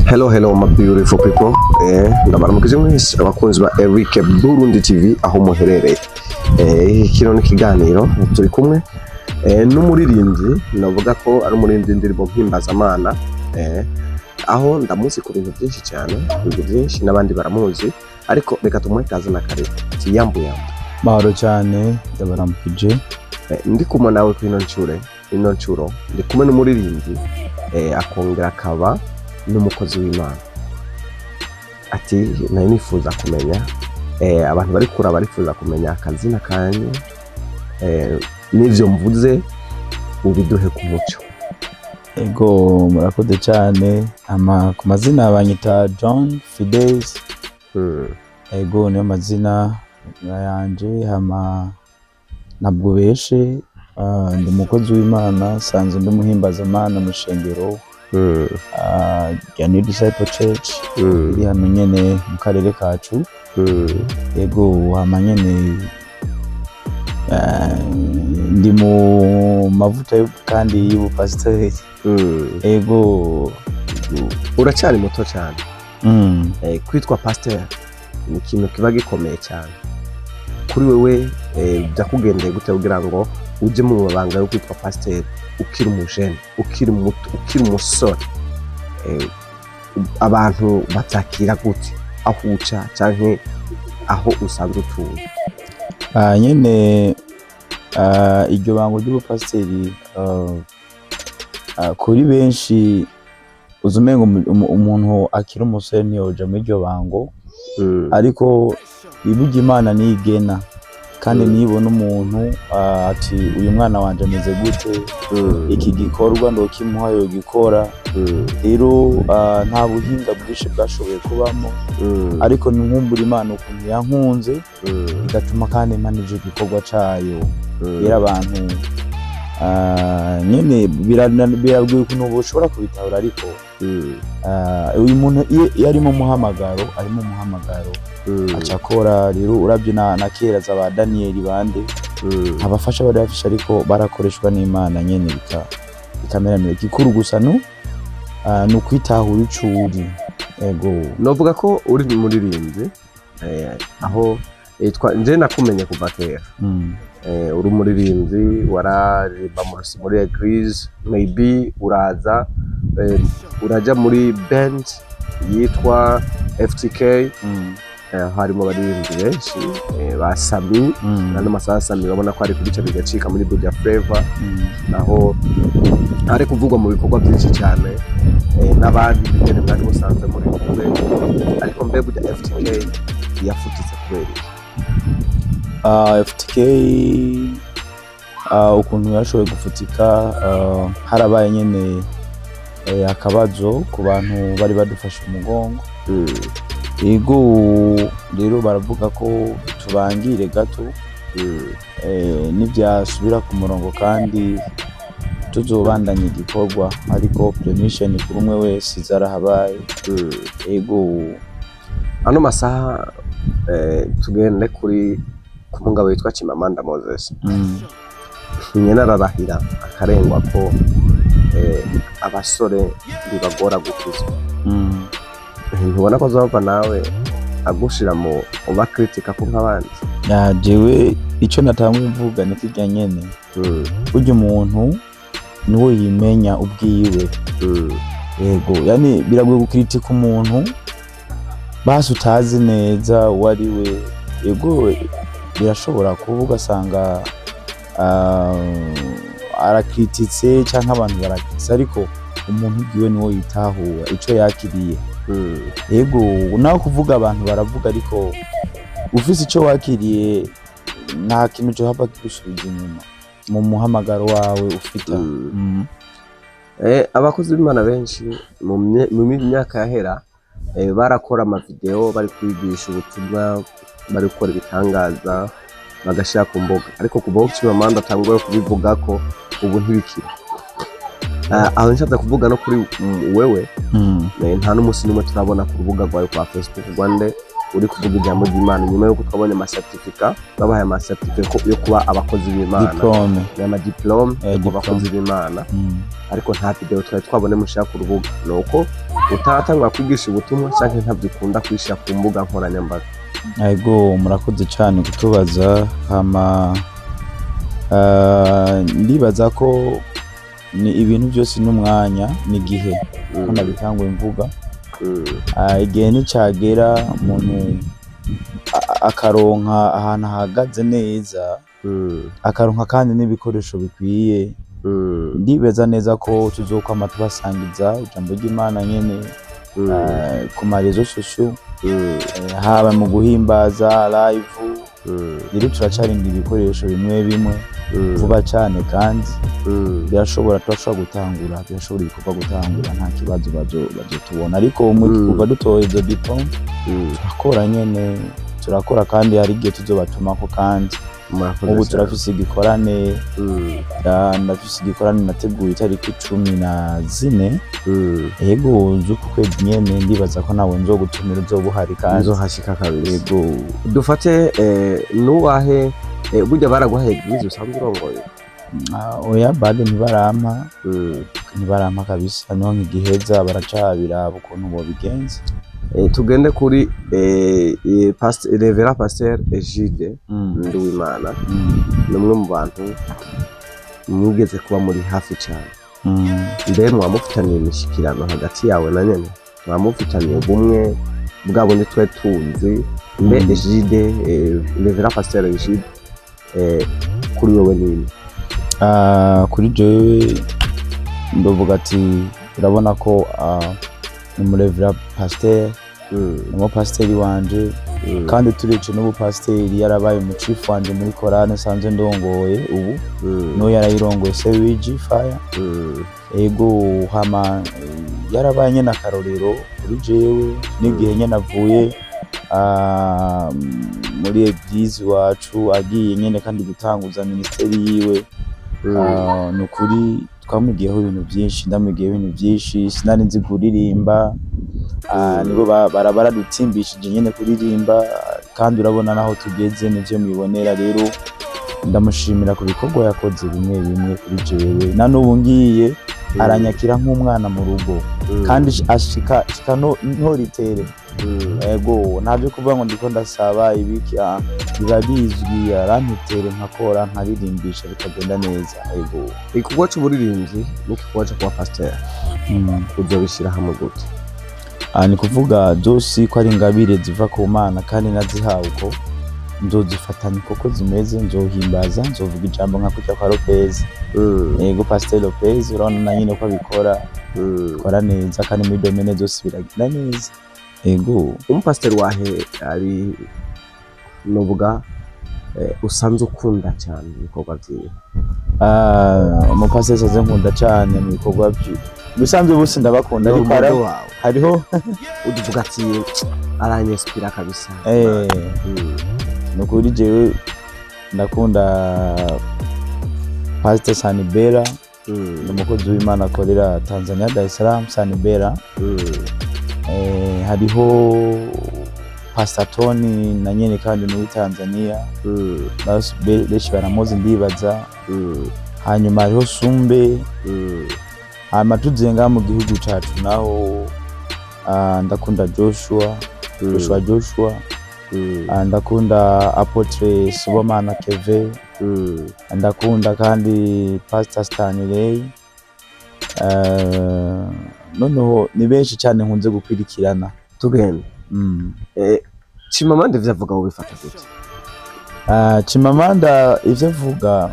Hello, hello, my beautiful people. Ndabaramukije mwese abakunzi ba Eric Burundi TV aho muherereye. Kino ni ikiganiro turi kumwe n'umuririmbyi, navuga ko ari umuririmbyi w'indirimbo mpimbazamana, aho ndamuzi ku bintu byinshi cyane, ibintu byinshi n'abandi baramuzi, ariko reka tumuhe ikaze na kare. Yambu yambu. Mahoro cyane, ndabaramukije. Ndi kumwe nawe kuri ino ncuro ndi kumwe n'umuririmbyi, akongera akaba n'umukozi w'Imana. Ati nari nifuza kumenya, abantu bari kura barifuza kumenya akazina kanyu, n'ivyo mvuze ubiduhe ku muco. Ego, murakoze cyane. Ama ku mazina banyita John Fides. Ego, niyo mazina yanje. Hama ntabwo beshe, ndi umukozi w'Imana, sanzwe ndi umuhimbazamana mu shengero rya New Disciple Church iri hano nyene mu karere kacu. Ego, hama nyene ndi mu mavuta kandi y'ubupasitori. Ego. Uracyari muto cyane. Kwitwa pasteur ni ikintu kiba gikomeye cyane kuri wewe. Byakugendeye gute kugira ngo uje mu mabanga yo kwitwa pasteur ukiri umujene, ukiri muto, ukiri umusore? Abantu batakira gute aho uca canke aho usanzwe utuye? Nyene iryo bango ry'ubupasiteri, kuri benshi uza umenga umuntu akiri umusore ntiyoja muri iryo bango, ariko iburya Imana niyigena kandi nibona umuntu, ati uyu mwana wanje ameze gute, iki gikorwa ndokimuha yogikora. Rero nta buhinga bwinshi bwashoboye kubamo, ariko ni nkumbura Imana ukuntu yankunze, igatuma kandi impa ico gikorwa cayo. Rero abantu, nyene biragoye ukuntu boshobora kubitahura, ariko uyu muntu iyo ari mu muhamagaro, ari mu muhamagaro, aca akora. Rero uravye na kera za ba Daniyeli bande, abafasha bari bafishe, ariko barakoreshwa n'Imana nyene bikamera neza. Igikuru gusa no ni ukwitahura ico uri. Ego. Novuga ko uri umuririmbyi, aho nje nakumenye kuva kera. Uri umuririmbyi, wararirimba muri église, maybe uraza, uraja muri band yitwa FTK, harimo abaririmbyi benshi, ba Sami. Nano masaha Sami urabona ko ari kubica bigacika muri Buja Flavor, naho ari kuvugwa mu bikorwa byinshi cyane, n'abandi bigene mwari musanzwe muri kumwe. Ariko mbe burya FTK yafutitse kubera iki? FTK, ukuntu yashoboye gufutika, harabaye nyene akabazo ku bantu bari badufashe umugongo. Ego, rero baravuga ko tubangire gato, nibyasubira ku murongo kandi tuzobandanya igikorwa, ariko permission kuri umwe wese zarahabaye. Ego. Ano masaha, tugende kuri ku mugabo witwa Chimamanda Moses. Nyene ararahira akarengwa ko abasore bibagora gukizwa. Ntubona ko azova nawe agushira mu ubakritika ko nk'abandi? Ya, jewe ico natanguye mvuga ni kirya nyene. Burya umuntu niwe yimenya ubwiwe. Yego, yani biragoye gukritika umuntu basi utazi neza uwo ari we. Yego, birashobora kuba ugasanga arakrititse canke abantu barakrititse, ariko umuntu ubwiwe niwe yitahura ico yakiriye. Yego, naho kuvuga abantu baravuga, ariko ufise ico wakiriye nta kintu cohava kigusubiza inyuma mu muhamagaro wawe ufita. Abakozi b'Imana benshi mu myaka yahera, barakora amavideo bari kwigisha ubutumwa, bari gukora ibitangaza, bagashira ku mbuga, ariko kuva aho Chimamanda atanguye kubivuga ko ubu ntibikira. Aho nshatse kuvuga no kuri wewe, nta n'umunsi n'umwe turabona ku rubuga rwawe kwa Facebook Rwanda. Uri kuvuga ijambo ry'Imana nyuma y'uko twabonye amacertificat, babahaye amacertificat yo kuba abakozi b'Imana. Diplôme. N'amadiplôme yo kuba Diplôme. abakozi b'Imana. Ariko nta video twari twabone mushira ku rubuga. Nuko utaratangura kwigisha ubutumwa canke ntabyo ukunda kwishyira ku mbuga nkoranyambaga? Ego, murakoze cyane kutubaza. Hama ndibaza ko ni ibintu byose n'umwanya n'igihe, ko nabitanguye mvuga. Igihe nicagera umuntu akaronka ahantu ahagaze neza, akaronka kandi n'ibikoresho bikwiye, ndibeza neza ko tuzokwama tubasangiza ijambo ry'Imana nyene ku ma réseaux sociaux, haba mu guhimbaza live. Rero turacarinda ibikoresho bimwe bimwe. Vuba cyane kandi birashobora, turashobora gutangura, birashobora ibikorwa gutangura, nta kibazo, bazotubona. Ariko kuva dutoye izo diplôme, turakora nyene, turakora, kandi hari igihe tuzobatumako kandi. Murakoze Nk'ubu cyane. turafise igikorane, ndafise igikorane nateguye itariki 14, yego, z'uku kwezi nyene. Ndibaza ko nawe nzogutumira, uzoba uhari kandi. Nzohashika kabisa. Yego. Dufate nuwahe, burya baraguhaye église usanzwe urongoye? Ah, oya, bado ntibarampa. Ntibarampa kabisa, niho nkigiheza, baracabiraba ukuntu bobigenza. Tugende kuri Révérend Pasteur Egide Nduwimana. Ni umwe mu bantu mwigeze kuba muri hafi cyane. Mbe mwamufitaniye imishikirano hagati yawe na nyene, mwamufitaniye ubumwe bwa bundi twe tuzi? Mbe Egide, Révérend Pasteur Egide, kuri wewe nini? Ah, kuri jewe ndavuga ati urabona ko ni umurévérend pasteur, ni umupasiteri wanje, kandi turetse n'ubupasiteri yarabaye umucifu wanje muri korale nsanzwe ndongoye ubu. N'uwo yarayirongoye, Sewiji Fire. Ego, hama yarabaye nyene akarorero kuri jewe n'igihe nyene avuye muri église iwacu, agiye nyene kandi gutanguza ministère yiwe. Ni ukuri twamwigiyeho ibintu byinshi, ndamwigiyeho ibintu byinshi. Sinari nzi kuririmba, nibo baradutimbishije nyene kuririmba, kandi urabona naho tugeze nivyo mwibonera. Rero ndamushimira ku bikorwa yakoze bimwe bimwe kuri jewe. Na n'ubu ngiye aranyakira nk'umwana mu rugo, kandi ashika shika no ntoritere. Ego, ntabyo kuvuga ngo ndiko ndasaba ibiki, biba bizwi, arampitere nkakora, nkaririmbisha, bikagenda neza. Ego. Igikorwa c'uburirimbyi n'igikorwa co kuba pasiteri uzobishyira hamwe gute? Ni kuvuga byose ko ari ingabire ziva ku Mana, kandi nazihawe uko nzozifatanya kuko zimeze. Nzohimbaza, nzovuga ijambo nka kurya kwa Lopez. Ego, Pasteur Lopez, urabona na nyine ko abikora, akora neza, kandi muri domaine zose biragenda neza. Ego. Umupasiteri wahe ari novuga usanzwe ukunda cyane ibikorwa vyiwe? Umupasiteri asanzwe nkunda cyane mu bikorwa bye, bisanzwe bose ndabakunda, ariko N'umudo wawe hariho uvuga ati aranyespira kabisa. Ni ukuri jewe ndakunda Pastor Sanibera. Ni umukozi w'Imana akorera Tanzania, Dar es Salaam, Sanibera. Hariho Pastor Tony na nyene kandi ni uw'i Tanzania. Benshi baramuzi ndibaza. Hanyuma hariho Sumbe. Hanyuma tuziye ngaha mu gihugu cacu naho, ndakunda Joshua, Joshua, Joshua. Ndakunda Apôtre Sibomana Keve. Ndakunda kandi Pastor Stanley. Noneho ni benshi cyane nkunze gukwirikirana. Tugende. Chimamanda ivyo avuga wobifata gute? Chimamanda ivyo avuga,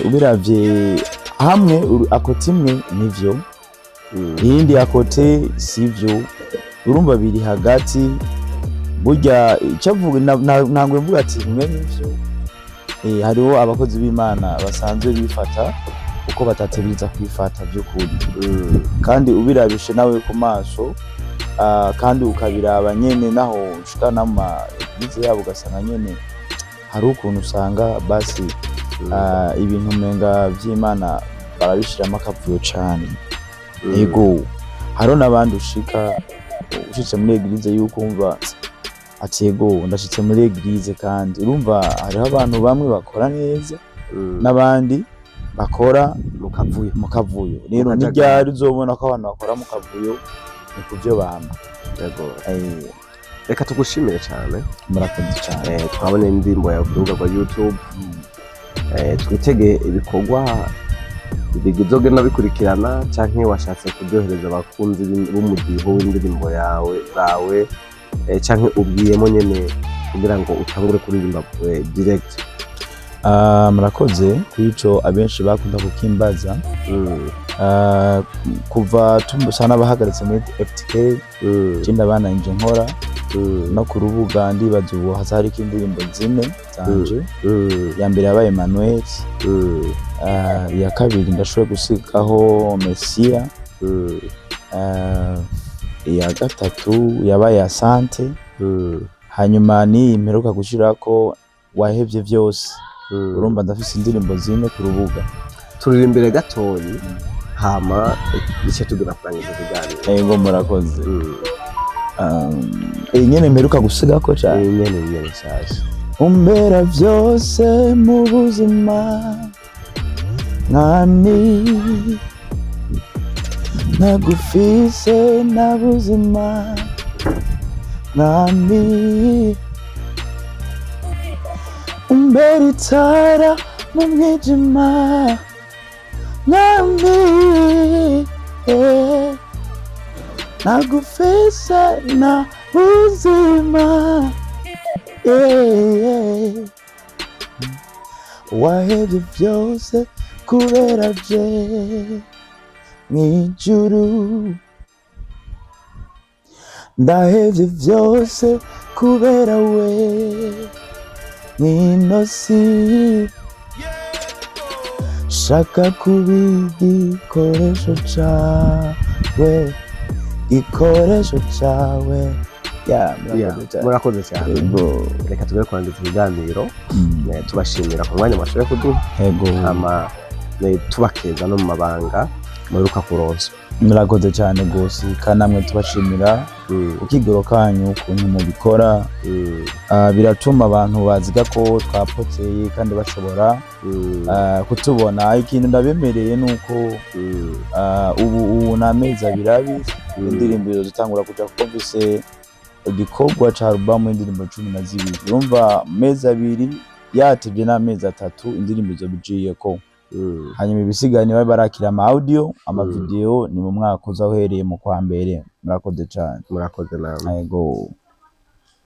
ubiravye hamwe à côté imwe nivyo, iyindi à côté sivyo. Urumva biri hagati. Burya icyo avuga ntabwo mvuga ati bimwe nivyo. Hariho abakozi b'Imana basanzwe bifata uko batategereza kwifata by'ukuri, kandi ubirabishe nawe ku maso, kandi ukabiraba nyene naho ushika n'ama église yabo, ugasanga nyene hari ukuntu usanga basi ibintu umenga vy'Imana barabishiramo akavuyo cane. Ego, hariho n'abandi ushika ushitse muri église yuko umva Ati yego, ndashitse muri église. Kandi urumva hariho abantu bamwe bakora neza n'abandi bakora mu kavuyo. Mu kavuyo. Rero Mu kajagari. N'iryari uzobona ko abantu bakora mu kavuyo ni ku byo bama. Reka tugushimire cyane. Murakoze cyane. Twabona indirimbo yawe ku rubuga rwa YouTube. Twitege ibikorwa bizogenda bikurikirana, canke washatse kuryohereza abakunzi b'umudiho w'indirimbo yawe zawe, canke ubwiyemo nyene kugira ngo utangure kuririmba direct? Ah, murakoze kuri ico. Abenshi bakunda kukimbaza. Ah, kuva tumusa n'abahagaritse muri FTK, je ndabananje nkora no ku rubuga. Ndibaza ubu haza hariko indirimbo zine zanje. Iya mbere yabaye Emmanuel. Ah, iya kabiri ndashoboye gusigaho Mesiya. Ah, iya gatatu yabaye Asante. Hanyuma n'iyi mperuka gushirako, Wahevye Vyose. Urumva ndafise indirimbo zine ku rubuga. Turirimbire gatoyi, hama ice tugera kurangiza ikiganiro. Yego, murakoze. Iyi nyene mperuka gusigako cane. Iyi nyene nshasha. Umbera vyose mu buzima, mwami. Ntagufise na buzima, mwami. Umbera itara mu mwijima, mwami. Ntagufise na buzima, yeah. Wahevye vyose kubera je mw'ijuru, ndahevye vyose kubera we mw'ino si. Shaka kuba igikoresho cawe, igikoresho cawe. Ya. Yeah, murakoze cyane. Murakoze cyane. Yego. Reka tugere kurangiza ibiganiro. Tubashimira ku mwanya mwashoboye kuduha. Yego. Hama tubakeza no mu mabanga muheruka kuronsa. Murakoze cyane rwose, kandi namwe tubashimira ukigoro kanyu, ukuntu mubikora. Ah, biratuma abantu baziga ko twapoteye kandi bashobora kutubona. Ikintu ndabemereye ni uko ubu ni amezi 2 indirimbo izotangura kuja, kuko mfise igikorwa ca alubamu y'indirimbo 12. Urumva amezi 2 yatevye n'amezi 3, indirimbo izoba ijiyeko. Hanyuma ibisigaye niba barakira ama audio, ama video, ni mu mwaka uza uhereye mu kwa mbere. Murakoze cane. Murakoze namwe. Yego.